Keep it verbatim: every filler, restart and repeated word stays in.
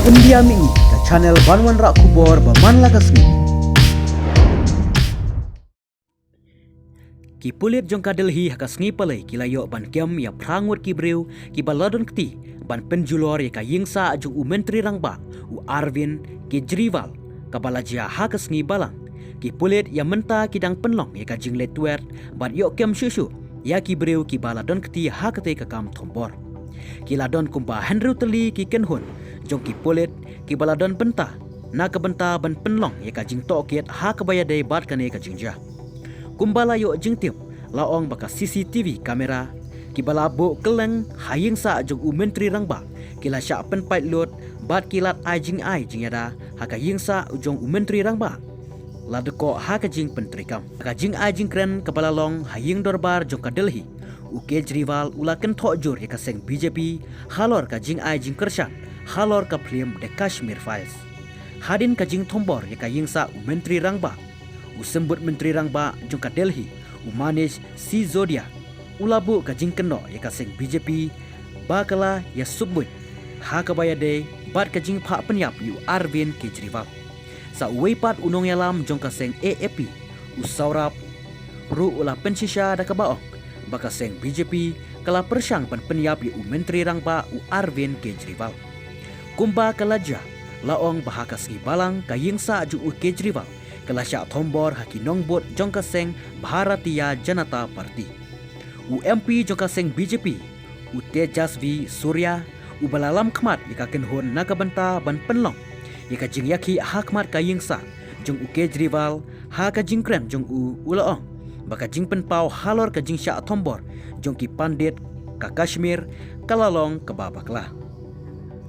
India Mini, ka channel ban wanrah khubor ba man la ka sngi. Ki pulit jong ka Delhi ha ka sngi Palei ki la ïoh ban kem ïa phra ngut ki briew kiba la don kti ban pynjulor ïa ka ïingsah jong u Myntri Rangbah u Arvind Kejriwal kaba la jia ha ka sngi Balang. Ki pulit ïa mynta ki dang pynlong ïa ka jingleit twet bad ïoh kem shuh shuh ïa ki briew kiba la don kti ha katei ka kam thombor. Ki la don kumba hynriew tylli ki kynhun jong ki pulit kiba la don bynta na ka bynta ban pynlong ïa ka jingtohkit ha kaba ïadei bad kane ka jingjia. Kumba la ïoh jingtip, la ong ba ka C C T V camera kiba la buh kylleng ha ïingsah jong u Myntri Rangbah ki la shah pynpait lut bad ki la ai jingai jingïada ha ka ïingsah jong u Myntri Rangbah. La dkoh ha ka jingpyntreikam. Ha ka jingai jingkren kaba la long ha ïing dorbar jong ka Delhi, u Kejriwal u la kynthoh jur ïa ka seng B J P halor ka jingai jingkyrshan halor ka phlim The Kashmir Files. Hadien ka jingthombor ïa ka ïingsah u Myntri Rangbah, u symbud Myntri Rangbah jong ka Delhi, u Manish Sisodia, u la buh ka jingkynnoh ïa ka seng B J P ba ka la ïa suk buit ha kaba ïadei bad ka jingphah pynïap ïa u Arvind Kejriwal. Sa uwei pat u nongïalam jong ka seng A A P, u Saurabh, ruh u la pynshisha da kaba ong ba ka seng B J P ka la pyrshang ban pynïap ïa u Myntri Rangbah u Arvind Kejriwal. Kumba ka la jia, la ong ba ha ka sngi Balang ka ïingsah jong u Kejriwal ka la shah thombor ha ki nongbud jong ka seng Bharatiya Janata Party. U M P jong ka seng B J P, u Tejasvi Surya, uba la lam khmat ïa ka kynhun na ka bynta ban pynlong ïa ka jingïakhih ha khmat ka ïingsah jong u Kejriwal ha ka jingkren jong u, u la ong ba ka jingpynpaw halor ka jingshah thombor jong ki pandit ka Kashmir ka la long kaba bakla.